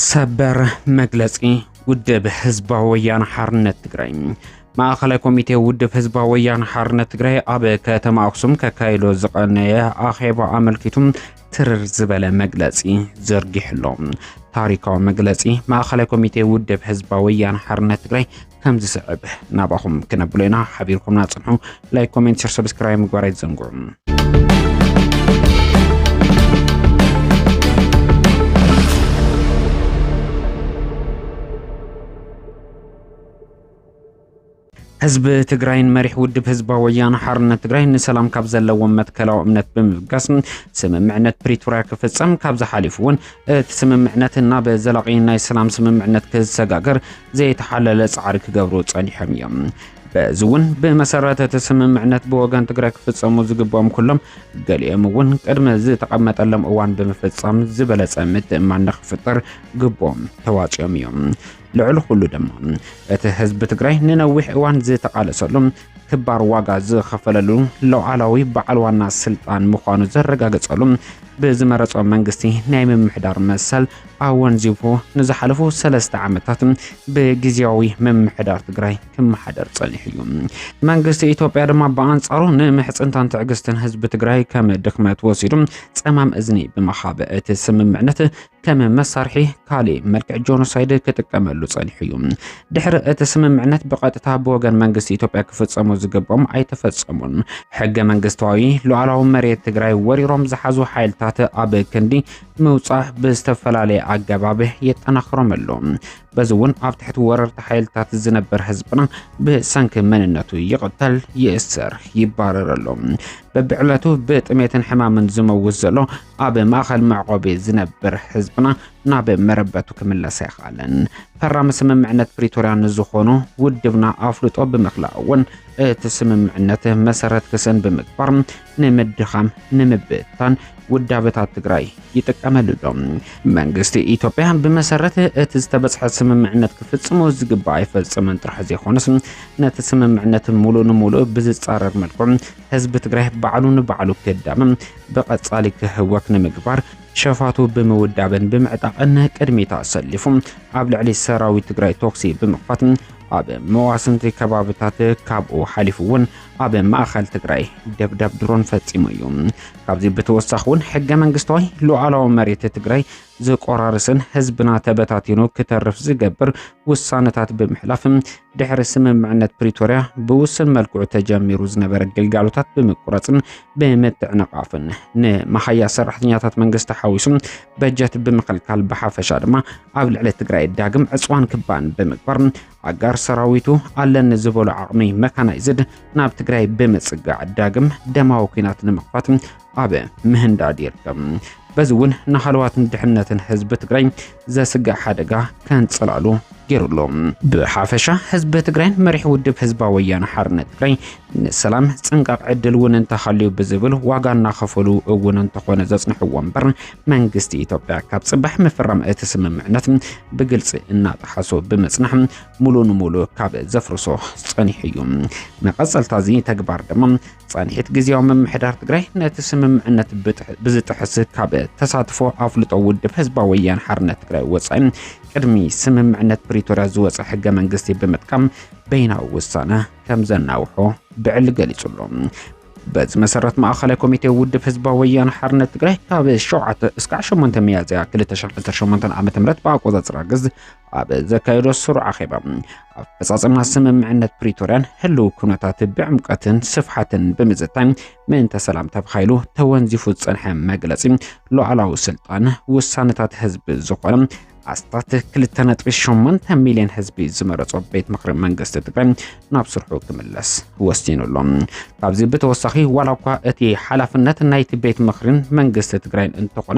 ሰበር መግለጺ ውድብ ህዝባዊ ወያነ ሓርነት ትግራይ። ማእኸላይ ኮሚቴ ውድብ ህዝባዊ ወያነ ሓርነት ትግራይ ኣብ ከተማ ኣክሱም ከካይዶ ዝቐነየ ኣኼባ ኣመልኪቱ ትርር ዝበለ መግለጺ ዘርጊሕሎ። ታሪካዊ መግለጺ ማእኸላይ ኮሚቴ ውድብ ህዝባዊ ወያነ ሓርነት ትግራይ ከም ዝስዕብ ናባኹም ክነብሎ ኢና። ሓቢርኩምና ጽንሑ። ላይክ፣ ኮሜንት፣ ሸር፣ ሰብስክራይብ ምግባር ኣይትዘንግዑ። ህዝቢ ትግራይን መሪሕ ውድብ ህዝባዊ ወያነ ሓርነት ትግራይ ንሰላም ካብ ዘለዎም መትከላዊ እምነት ብምብጋስ ስምምዕነት ፕሪቶርያ ክፍጸም፣ ካብዚ ሓሊፉ እውን እቲ ስምምዕነት ናብ ዘላቒ ናይ ሰላም ስምምዕነት ክሰጋገር ዘይተሓለለ ጻዕሪ ክገብሩ ጸኒሖም እዮም። በዚ እውን ብመሰረት እቲ ስምምዕነት ብወገን ትግራይ ክፍጸሙ ዝግብኦም ኩሎም፣ ገሊኦም እውን ቅድሚ ዝተቐመጠሎም እዋን ብምፍጻም ዝበለጸ ምትእምማን ንክፍጠር ግብኦም ተዋጺኦም እዮም። ልዕሊ ኩሉ ድማ እቲ ህዝቢ ትግራይ ንነዊሕ እዋን ዝተቓለሰሉ፣ ክባር ዋጋ ዝኸፈለሉ ሉዓላዊ በዓል ዋና ስልጣን ምዃኑ ዘረጋገጸሉ፣ ብዝመረጾ መንግስቲ ናይ ምምሕዳር መሰል ኣወንዚፉ ንዝሓለፉ ሰለስተ ዓመታት ብግዝያዊ ምምሕዳር ትግራይ ክመሓደር ጸኒሑ እዩ። መንግስቲ ኢትዮጵያ ድማ ብኣንጻሩ ንምሕጽንታን ትዕግስትን ህዝቢ ትግራይ ከም ድኽመት ወሲዱ ጸማም እዝኒ ብምሃብ እቲ ስምምዕነት ከም መሳርሒ ካልእ መልክዕ ጆኖሳይድ ክጥቀመሉ ጸኒሑ እዩ። ድሕሪ እቲ ስምምዕነት ብቐጥታ ብወገን መንግስቲ ኢትዮጵያ ክፍጸሙ ዝግብኦም ኣይተፈጸሙን። ሕገ መንግስታዊ ሉዓላዊ መሬት ትግራይ ወሪሮም ዝሓዙ ሓይልታት ኣብ ክንዲ ምውጻእ ብዝተፈላለየ ኣገባብ የጠናኽሮም ኣሎ። በዚ እውን ኣብ ትሕቲ ወረርቲ ሓይልታት ዝነበር ህዝብና ብሰንኪ መንነቱ ይቕተል፣ ይእሰር፣ ይባረር ኣሎ። በብዕለቱ ብጥሜትን ሕማምን ዝመውት ዘሎ ኣብ ማእኸል መዕቆቢ ዝነብር ህዝብና ናብ መረበቱ ክምለስ ኣይኸኣለን። ፈራሚ ስምምዕነት ፕሪቶርያ ንዝኾኑ ውድብና ኣፍልጦ ብምኽላእ እውን እቲ ስምምዕነት መሰረት ክስእን ብምግባር ንምድኻም፣ ንምብታን ውዳበታት ትግራይ ይጥቀመሉ ኣሎ። መንግስቲ ኢትዮጵያ ብመሰረት እቲ ዝተበጽሐ ስምምዕነት ክፍጽሞ ዝግባእ ኣይፈጽምን ጥራሕ ዘይኮነስ፣ ነቲ ስምምዕነት ሙሉእ ንሙሉእ ብዝጻረር መልክዑ ህዝቢ ትግራይ ባዕሉ ንባዕሉ ክዳመም፣ ብቐጻሊ ክህወክ ንምግባር ሸፋቱ ብምውዳብን ብምዕጣቕን ቅድሚት ኣሰሊፉ ኣብ ልዕሊ ሰራዊት ትግራይ ቶክሲ ብምኽፋት ኣብ መዋስንቲ ከባብታት ካብኡ ሓሊፉ እውን ኣብ ማእኸል ትግራይ ደብዳብ ድሮን ፈጺሙ እዩ። ካብዚ ብተወሳኺ እውን ሕገ መንግስታዊ ሉዓላዊ መሬት ትግራይ ዝቆራርስን ህዝብና ተበታቲኑ ክተርፍ ዝገብር ውሳነታት ብምሕላፍ ድሕሪ ስምምዕነት ፕሪቶርያ ብውስን መልክዑ ተጀሚሩ ዝነበረ ግልጋሎታት ብምቁራፅን ብምትዕንቓፍን ንመሃያ ሰራሕተኛታት መንግስቲ ሓዊሱ በጀት ብምኽልካል ብሓፈሻ ድማ ኣብ ልዕሊ ትግራይ ዳግም ዕፅዋን ክባን ብምግባር ኣጋር ሰራዊቱ ኣለኒ ዝበሎ ዓቕሚ መካናይዝድ ናብ ትግራይ ብምፅጋዕ ዳግም ደማዊ ኲናት ንምኽፋት ኣብ ምህንዳድ ይርከብ። በዚ እውን ንሃለዋትን ድሕነትን ህዝቢ ትግራይ ዘስግእ ሓደጋ ከንፅላሉ ገይሩ ኣሎ። ብሓፈሻ ህዝቢ ትግራይን መሪሕ ውድብ ህዝባዊ ወያነ ሓርነት ትግራይ ንሰላም ፅንቃቕ ዕድል እውን እንተሃልዩ ብዝብል ዋጋ እናኸፈሉ እውን እንተኾነ ዘፅንሕዎ እምበር መንግስቲ ኢትዮጵያ ካብ ፅባሕ ምፍራም እቲ ስምምዕነት ብግልፂ እናጠሓሶ ብምፅናሕ ሙሉ ንሙሉ ካብ ዘፍርሶ ፀኒሑ እዩ። መቐፀልታ እዚ ተግባር ድማ ፃንሒት ግዝያዊ ምምሕዳር ትግራይ ነቲ ስምምዕነት ብጥሕ-፣ ብዝጥሕስ ካብ ተሳትፎ ኣፍልጦ ውድብ ህዝባዊ ወያነ ሓርነት ትግራይ ወፃኢ ቅድሚ ስምምዕነት ፕሪቶርያ ዝወፀ ሕገ መንግስቲ ብምጥቃም በይናዊ ውሳነ ከም ዘናውሖ ብዕሊ ገሊጹ ኣሎ። በዚ መሰረት ማእኸላይ ኮሚቴ ውድብ ህዝባዊ ወያነ ሓርነት ትግራይ ካብ ሸውዓተ እስካዕ ሸሞንተ ሚያዝያ ክልተ ሽሕን ዓሰርተ ሸሞንተን ዓመተ ምህረት ብኣቆጻጽራ ግዝ ኣብ ዘካየዶ ስሩዕ ኣኼባ ኣፈጻጽማ ስምምዕነት ፕሪቶርያን ህልው ኩነታት ብዕምቀትን ስፍሓትን ብምዝታይ ምእንተ ሰላም ተባሂሉ ተወንዚፉ ዝጸንሐ መግለጺ ሉዓላዊ ስልጣን ውሳነታት ህዝቢ ዝኾነ ኣስታት ክልተ ነጥቢ ሸሞንተ ሚልዮን ህዝቢ ዝመረጾ ቤት ምኽሪ መንግስቲ ትግራይ ናብ ስርሑ ክምለስ ወሲኑ ኣሎ። ካብዚ ብተወሳኺ ዋላ እኳ እቲ ሓላፍነት ናይቲ ቤት ምኽሪን መንግስቲ ትግራይን እንተኾነ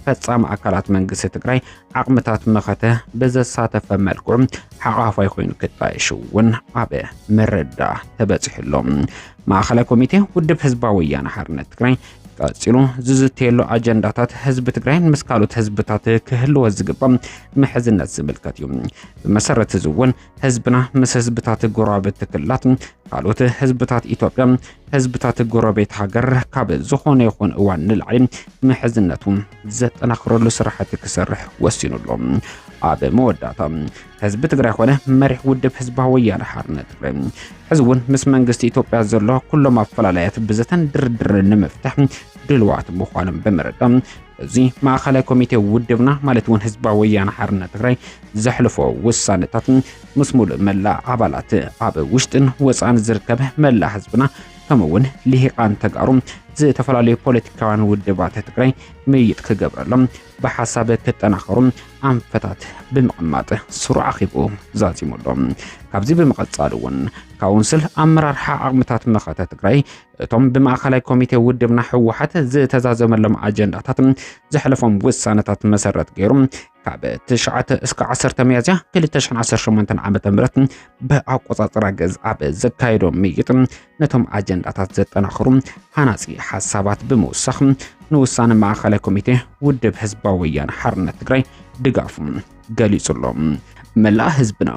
ፈጻሚ ኣካላት መንግስቲ ትግራይ ዓቕምታት መኸተ ብዘሳተፈ መልክዑ ሓቋፋይ ኮይኑ ክጣየሽ እውን ኣብ ምርዳእ ተበፂሑ ኣሎ። ማእኸላይ ኮሚቴ ውድብ ህዝባዊ ወያነ ሓርነት ትግራይ ቀፂሉ ዝዝተየሉ ኣጀንዳታት ህዝቢ ትግራይን ምስ ካልኦት ህዝብታት ክህልዎ ዝግባእ ምሕዝነት ዝምልከት እዩ። ብመሰረት እዚ እውን ህዝብና ምስ ህዝብታት ጎረባብቲ ክልላት ካልኦት ህዝብታት ኢትዮጵያ ህዝብታት ጎረቤት ሃገር ካብ ዝኾነ ይኹን እዋን ንላዕሊ ምሕዝነቱ ዘጠናኽረሉ ስራሕቲ ክሰርሕ ወሲኑ ኣሎ። ኣብ መወዳእታ ህዝቢ ትግራይ ኾነ መሪሕ ውድብ ህዝባዊ ወያነ ሓርነት ትግራይ ሕዚ እውን ምስ መንግስቲ ኢትዮጵያ ዘሎ ኩሎም ኣፈላላያት ብዘተን ድርድርን ንምፍታሕ ድልዋት ምዃኖም ብምርዳእ እዚ ማእኸላይ ኮሚቴ ውድብና ማለት እውን ህዝባዊ ወያነ ሓርነት ትግራይ ዘሕልፎ ውሳነታት ምስ ሙሉእ መላእ ኣባላት ኣብ ውሽጥን ወፃን ዝርከብ መላእ ህዝብና ከምኡ እውን ልሂቃን ተጋሩ ዝተፈላለዩ ፖለቲካውያን ውድባት ትግራይ ምይጥ ክገብረሎም ብሓሳብ ክጠናኸሩ ኣንፈታት ብምቕማጥ ስሩዕ ኣኺቡ ዛዚሙ ኣሎ። ካብዚ ብምቕጻል እውን ካውንስል ኣመራርሓ ዓቕምታት መኸተ ትግራይ እቶም ብማእኸላይ ኮሚቴ ውድብና ህወሓት ዝተዛዘመሎም ኣጀንዳታት ዘሕለፎም ውሳነታት መሰረት ገይሩ ካብ ትሽዓተ እስከ ዓሰርተ ሚያዝያ ክልተ ሽሕን ዓሰርተ ሸሞንተን ዓመተ ምህረት ብኣቆጻጽራ ግእዝ ኣብ ዘካየዶ ምይጥ ነቶም ኣጀንዳታት ዘጠናኽሩ ሃናጺ ሓሳባት ብምውሳኽ ንውሳነ ማእኸላይ ኮሚቴ ውድብ ህዝባዊ ወያነ ሓርነት ትግራይ ድጋፉ ገሊጹ ኣሎ። መላእ ህዝብና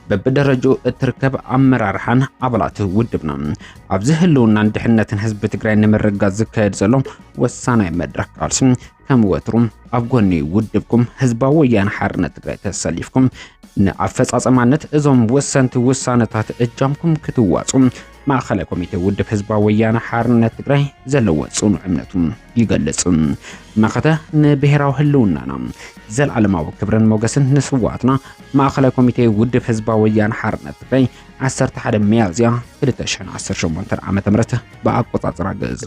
በብደረጃኡ እትርከብ ኣመራርሓን ኣባላት ውድብና ኣብዚ ህልውናን ድሕነትን ህዝቢ ትግራይ ንምርጋጽ ዝካየድ ዘሎ ወሳናይ መድረኽ ቃልሲ ከም ወትሩ ኣብ ጎኒ ውድብኩም ህዝባዊ ወያነ ሓርነት ትግራይ ተሰሊፍኩም ንኣፈጻጸማነት እዞም ወሰንቲ ውሳነታት እጃምኩም ክትዋጹ ማእኸላይ ኮሚቴ ውድብ ህዝባዊ ወያነ ሓርነት ትግራይ ዘለዎ ጽኑዕ እምነቱ ይገልጽ። መኸተ ንብሔራዊ ህልውናና፣ ዘላለማዊ ክብርን ሞገስን ንስዋኣትና። ማእኸላይ ኮሚቴ ውድብ ህዝባዊ ወያነ ሓርነት ትግራይ ዓሰርተ ሓደ ሚያዝያ ክልተ ሽሕን ዓሰርተ ሸሞንተን ዓመተ ምህረት ብኣቆጻጽራ ግእዝ።